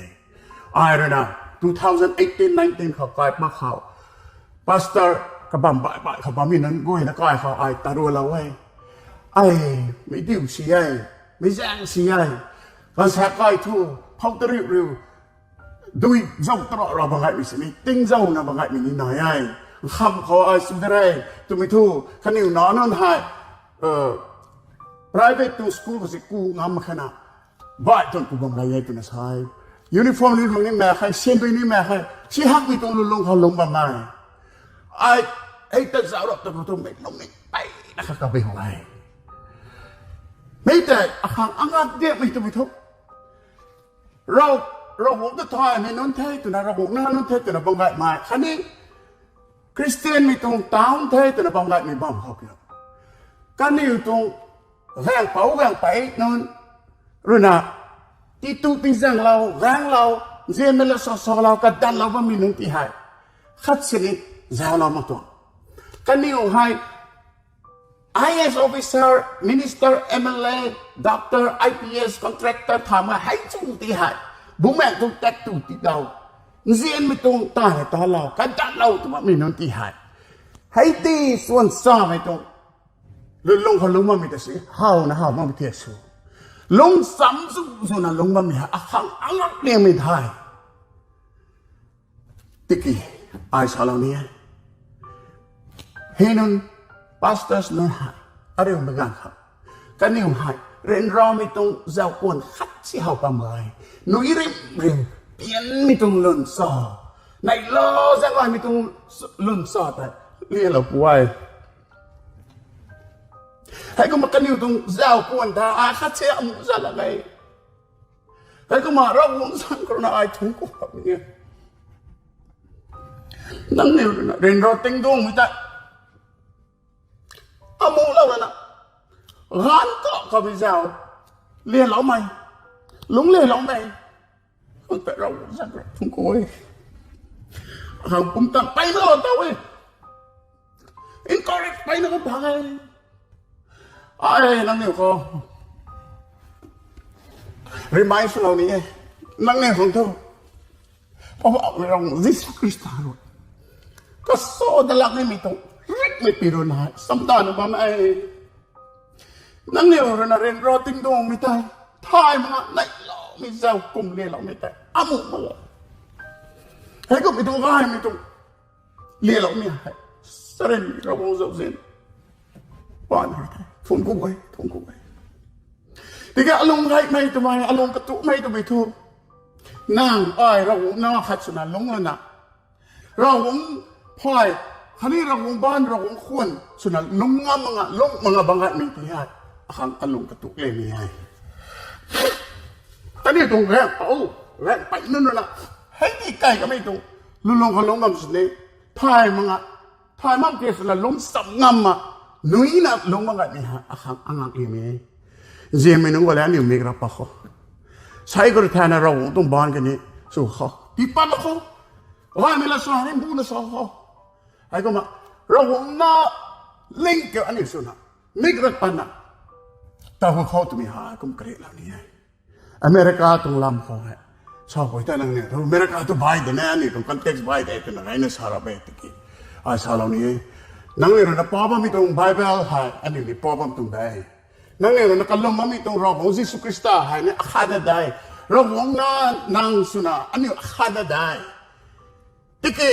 Ai rui na two thousand eighteen nineteen khou kai mak khou, pastor kabam baih baih khou bammei nunc guayna kai khou ai tarualou e. Ai, meic diu si e, meic zaeng si e, Ganvsaekc kai thu, phou tariu riu, dui zau tara ra bam gaymei sini, ting zauna bam gaymei ni nai e. Kham khou ai sw de re, twmei thu, kaniw nac nunc hei, private tuang school khou si ku ngam mak khe na, baih tuang ku bam gay e twna sa e. Uniform ni khang ni mak khe, sandui ni mak khe, si hakmei tuang lulung khou lung bam e. Ai, ei ta zauc rap ta khou thu mei lungning peyna kha kabei how e. Mei tei akhang angak diakmei twmei thu, Rav, Ravguangc ta thaymei nunc the twna, Ravguangc nac nunc the twna bam gaymei khatni Khristianmei tuang town the twna bam gaymei bam khou ki, kaniw tuang gaengpouc gaengpey nunc ruina titu tizaenglou, gaenglou, nzianmei la sa salou, kadanlou bammei nunc ti hei khat sini zauclou mak tuang. Kaniw hei I A S officer, minister, M L A, doctor, I P S, contractor thamei hei chung ti hei, bumaengh tuang tat tu ti dau, nzianmei tuang ta hei talou, kadanlou tw bammei nunc ti hei, hei ti swan samei tuang lulung khou lung bammei ta si howna how makmei thiak sw, lungcham zu zwna lung bammei hei akhang angak liangmei the. Tiki, ai salou ni e, hei nunc, pastors nunc hei, ariumei ganv khou, kaniw hei ryanramei tuang zauc kuan khat si how pam e. Nui rim rim pianmei tuang lwn sa, neihla zaeng gaymei tuang lwn sa tei lialou pu e. Heikumna kaniw tuang zauc kuan ta ai khat si amu za lak e. Heikumna Ravguangc zaeng khou rui na ai thungc ku khou ni e. Nangniw rui na ryanra tingduangmei tei amu lou rana, ganv ta kabi zauc lialoumei, lungc lialoumei, kum ta Ravguangc zaeng khou thungc ku e. Akhang pumtan peyna lou ta e. Encourage peyna kum phang e. Ai, nangniw khou remind swlou ni e. Nangniw khang thu Poubauhmei Ravguangc Jisu Khrista rui kaso dalak nimei tuang rikmei pi rui na hei chamdanna bam e. Nangniw rui na ryanra tingduangmei tei, thay mak nga neihloumei zauc kum lialoumei tei amu mak e. Heikummei tuang gaymei tuang lialoumei hei, sarin Ravguangc zauzian pan hei the, thungc ku e, thungc ku e. Tiki alung gaymei twmei, alung katumei twmei thu, nang ai Ravguangc nac khat swna lungc lana, Ravguangc phay, khatni Ravguangc baanv, Ravguangc khwan swna lungc ngam mak nga, lungc mak nga bam gaymei ti hei, akhang alung katu lemei e. Kaniw tuang gaengpouc, gaengpey nunc rui na, hei ti kai kamei tuang lulung khou lungc ngam sini, thay mak nga, thay mak ti swna lungc cham ngam mak, nui na lungc mak gaymei hei akhang angak lemei e. Nzianmei nunc guay le aniu mik rap pat khou, sai khou rui thayna Ravguangc tuang baanv kani sw khou tii pat khou, gaymei la sa ni mbuna sa khou, heikumna Ravguangc nac ling kiu aniu swna mik rap patna taw hu khou twmei hei kum karihlou ni e. America tuang lam khou hei, sapui ta nangniw thu America tu bai de na, aniu tuang context bai de twna gayna sa rap e tiki, ai salou ni e. Nangniw rui na pa bammei tuang Bible hei aniu ni pa bam tuang de. Nangniw rui na kalum bammei tuang Ravguangc Jisu Khrista hei ni akhatna de. Ravguangc nac nang swna aniu akhatna de. Tiki,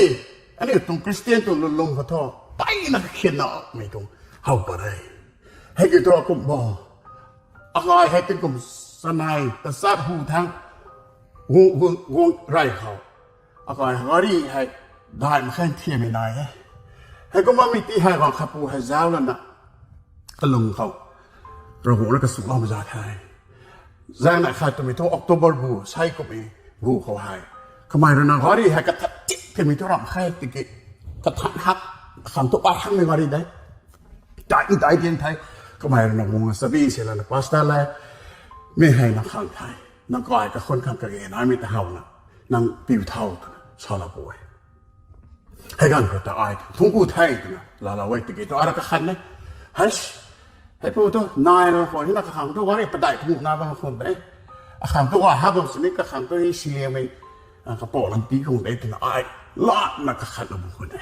aniu tuang Christian tuang lulung khou thu, mpeyna kakhianna mei tuang how pat e. Hei kiu thu akum bo, akai hei tingkum sanei tachat hu thangc, guang, guang, guang rey khou, akai gari hei daih mak khe thiammei nai e. Heikumna mi ti hei guang khatpu hei zauc lana, kalung khou Ravguangc na kasuloumei zat the. Zaeng nai khat twmei thu October bu, sei kummei bu khou hei, kamei rui na gari hei kathat tip twmei thu ramh khe tiki, kathan hak, khang thu pa hangmei gari de, dai dai dian the. Kamei rui na guang sabi se lana pastor le, mi hei na khang the, nang kai kakhun khang kage naimei ta howna, nang piu thau twna salou pu e. Hei ganv khou ta ai thungc ku the twna laalou e tiki thu ara kakhan e. Hei, heipu thu nai ra khou hina kakhang thu gari padaih thungc na bam khun de, akhang thu gay ha bam sini kakhang thu hei siliangmei, kapou lampi khung de twna ai latna kakhan bam khun de.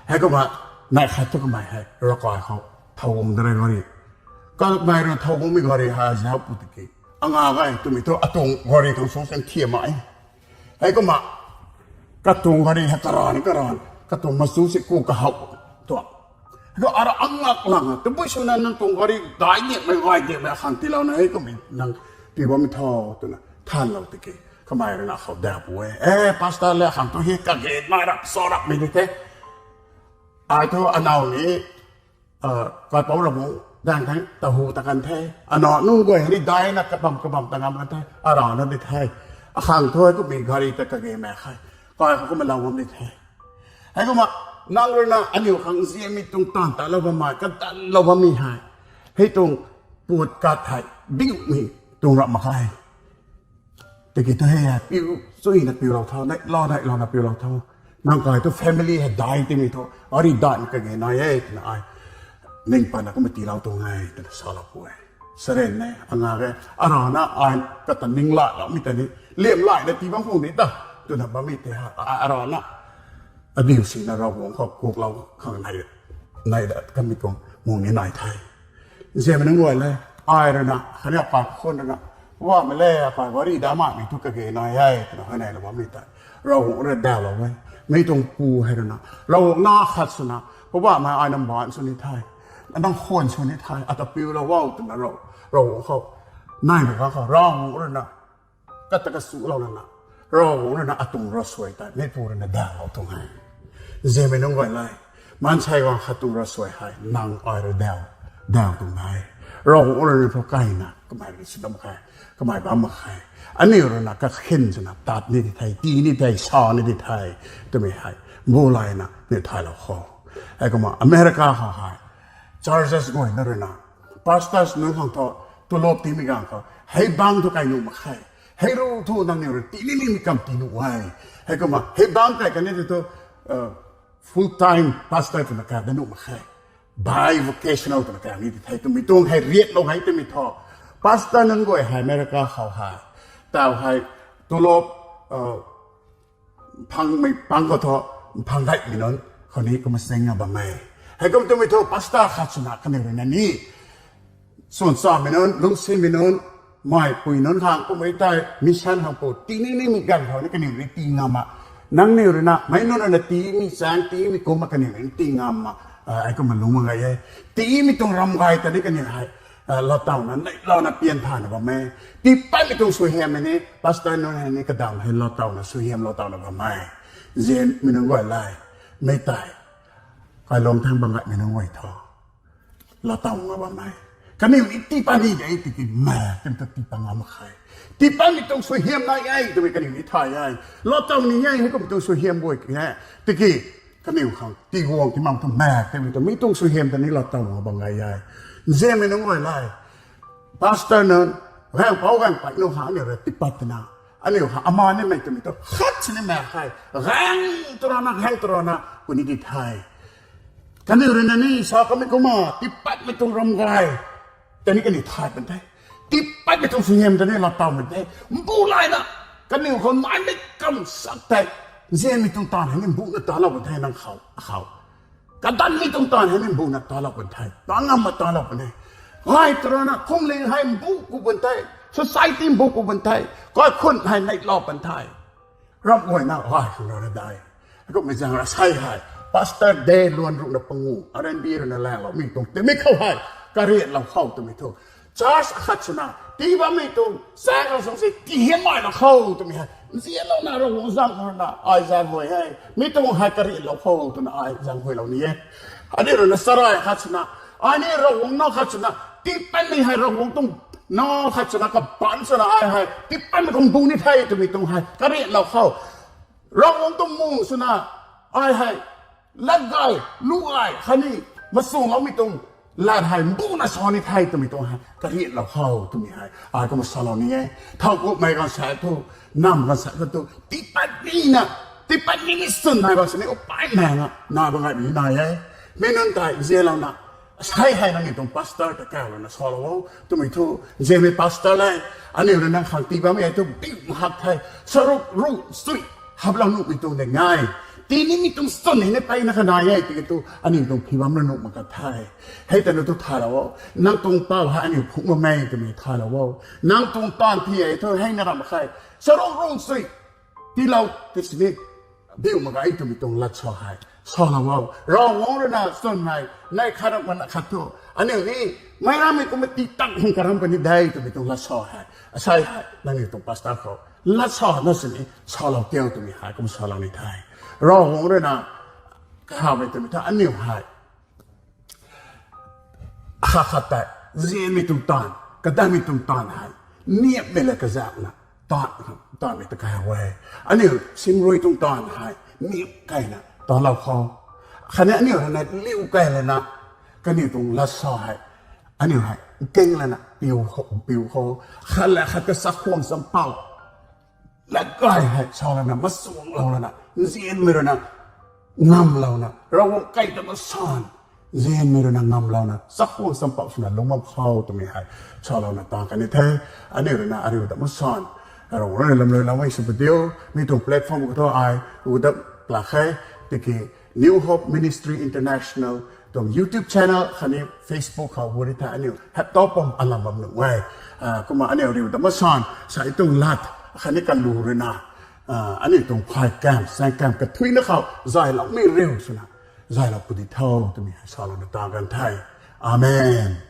Heikumna nai khat thu kamei hei ravkai khou thow guang da re gari, kamei rui thow guangmei gari hei zauc pu tiki, Anga gay twmei thu atuang gari khang sung sen thiam e. Heikumna katuang gari hei karan karan, katuang machu si ku kahou tua. Heikumna ara angak lang, tabui swna nang tuang gari dai diakmei, gay diakmei akhang tiilouna heikumna nang tii bammei tho twna thanlou tiki, kamei rui na khou da pu e. E, pastor le khang tu hi kage na rap sa rapmei di the. Ai thu anaw ni, a, kaipouc Ravguangc daeng thang ta hu ta kan the. Anaw nunc guay hei ni daina kabam kabam ta ngam kan the. Arana di the. Akhang thu heikumna gari ta kage mak khe. Kai khou kumna lou ngam di the. Heikumna nang rui na aniu khang nzianmei tuang taanv talou bammei, kadanlou bammei hei, hei tuang put kat hei, diumei tuang rap mak khe. Tiki thu hei, piu, chuina piulou tho, neihlou neihlouna piulou tho. Nang kai thu family hei dai timei thu, ari dai kage nai e twna ai ning patna kumna tiilou tuang e twna salou pu e. Saren e, anga e, arana ai kata ning lailoumei ta ni, liam laina tii bam khang ni ta, twna bammei tei ha, a, arana adiu sina Ravguangc khou kuklou khang nai, nai da kamei tuang mung ni nai the. Nzianmei nunc guay le, ai rui na, khatni akai khun rui na, wamei le, akai gari damei thu kage nai e twna hei neilou bammei tei, Ravguangc rui daulou e. Mi tuang pu hei rui na, Ravguangc na khat swna, Poubauhmei, ai nang baanc sw ni the, nang khwan sw ni the, ata piulou o twna Rav, Ravguangc khou naimei khang khou Ravguangc rui na kata kasulou lana, Ravguangc rui na atuang ravsuai tei meipu rui na daulou tuang e. Nzianmei nunc guay le, maansei guang khat tuang ravsuai hei nang ai rui dau, dau tuang e. Ravguangc rui na thu kaina kamei rui sw dam khe, kamei bam mak khe. Aniu rui na kakhin swna tat ni di the, tii ni the, sa ni di the twmei hei mbu layna ni thaylou kho. Heikumna America khou hei churches guay na rui na, pastors nunc khang thu tulop tiimei ganv khou hei bangc thu kai nuh mak khe. Hei ru thu nangniw rui tii nimei kam tii nuh e. Heikumna hei bangc kai kani thu, full time pastor twna kai da nuh mak khe. Bivocational twna kai ni di the twmei tuang hei riatlou hei twmei thu, pastor nunc guay hei America khou hei, tau hei tulop, phangmei pang khou thu, phang gaymei nunc khou ni kumna singna bam e. Heikum twmei thu pastor khat swna kaniw rui na ni, swan chamei nunc, lungcsimei nunc, meipui nunc khang kummei tei mission khang pu tii ni nimei ganv khou ni kaniw rui tii ngam ma, nangniw rui na meic nunc rui na tiimei chaeng tiimei kumna kaniw rui tii ngam ma, heikumna lungc mak gay e. Tiimei tuang ram gay ta ni kaniw hei latowna neihlouna pian thayna bam e. Tiipatmei tuang suaihiammei ni pastor nunc hei ni kadam hei latowna suaihiam latowna bam e. Nzianmei nunc guay le, mei tei kailung thang bam gaymei nunc guay thu latowna bam e. Kaniw ni tiipat ni de tiki mak tim ta tiipat ngam mak khe. Tiipatmei tuang suaihiam nai e twmei kaniw ni thay e. Latow ni e heikum tuang suaihiam guay ki e. Tiki kaniw khang tiguang ti mang tu mak timei tu mi tuang suaihiam ta ni latowna bam gay e. Nzianmei nunc guay le, pastor nunc, gaengpouc gaengpui nunc khang aniu rui tiipat twna, aniu khang ama nimei twmei tu khat sini mak khe. Gaeng tu rana, gaeng tu rana puni di the. Kaniw rui na ni sa kamei kumna tiipatmei tuang ram gay ta ni kaniw thay pan the. Tiipatmei tuang suaihiam ta ni latowmei the. Mbu layna kaniw khou naimei kam sak tei, nzianmei tuang taanv hei ni mbuna talou pan the nang khou, akhou. Kadanmei tuang taanv hei ni mbuna talou pan the, ta ngamna talou pan the. Gay tu rana phungling hei mbu ku pan the, society mbu ku pan the, kaikhun hei neihlou pan the. Ramh guayna gay khang rana dai. Kummei zaeng ra sei hei, pastor de luan ruhna pangu, R N B rui na langloumei tuang timei khou hei kariatlou khou twmei thu, church akhat swna tii bammei tuang chaeng khang sung si tihiammailou khou twmei hei nzianlouna Ravguangc zaeng khou rui na ai zaenghuay e. Mi tuang hei kariatlou khou twna ai zaenghuaylou ni e. Aniu rui na sarai khat swna, ai ni Ravguangc nac khat swna, tiipatmei hei Ravguangc tuang nac khat swna kabaanc swna ai hei tiipatmei tuang bu ni the twmei tuang hei kariatlou khou, Ravguangc tuang mung swna ai hei latgay, lugay khatni machungloumei tuang lat hei mbuna sa ni the twmei tuang hei kariatlou khou twmei hei ai kumna salou ni e. Thowkumhmei ganv sa thu, nam ganv sa kha thu tiipatmei na, tiipatmei ni swn nai bam sini upai mei na, na bam gaymei nai e. Mi nunc tei nzianlouna, sei hei nangniw tuang pastor ta kaulouna salou o twmei thu, nzianmei pastor le, aniu rui nang khang tii bammei hei thu biu mahak the, saruk ru sui haplou nuhmei tuang de ngai. Tinimei tuang swn hei na peyna kanai e, tiki tu aniu tuang phi bam ra nuh mak ka the. Hei ta na tu thalou o, nang tuang pau hei aniu phungc bammei twmei thalou o. Nang tuang taanv phi e thu hei na ram khe. Sarong rong sui tiilou ti sini biu mak ge twmei tuang lat sa hei salou o. Ravguangc rui na swn hei nai khat ram mana khat thu aniu ni meic rammei kumna ti tang hung karam puni de twmei tuang lat sa hei, asei hei nangniw tuang pastor khou lat sa na sini salou tio twmei hei kum salou ni the. Ravguangc rui na kahamei twmei thu aniu hei khat khat tei nzianmei tuang taanv, kadammei tuang taanv hei niapmei le kazakna taanv, taanvmei ta kai e. Aniu simrui tuang taanv hei niap keyna taanlou khou, khatni aniu rui na liu key lana kaniw tuang lat sa hei aniu hei keng lana piu khou, piu khou, khat le khat ka chakhwang champouh lat kai hei salou lana, machuanglou lana, nzianmei rui na ngamlouna, Ravguangc kai ta masan, nzianmei rui na ngamlouna chakhwang champouh swna lungc bam khou twmei hei salouna taanv kan ni the. Aniu rui na ariu ta masan, Ravguangc rui na lamlou lamei sw padiu, mi tuang platform khou thu ai u dat lak khe, tiki New Hope Ministry International tuang YouTube channel khatni Facebook khou gu ri the aniu hei tau pam alam bam nuh e. Kumna aniu ariu ta masan, sei tuang lat khatni kalu rui na aniu tuang phay kam, saeng kam kathuina khou zayloumei riu swna zaylou pudi tho twmei hei salouna taanv kan the. Amen.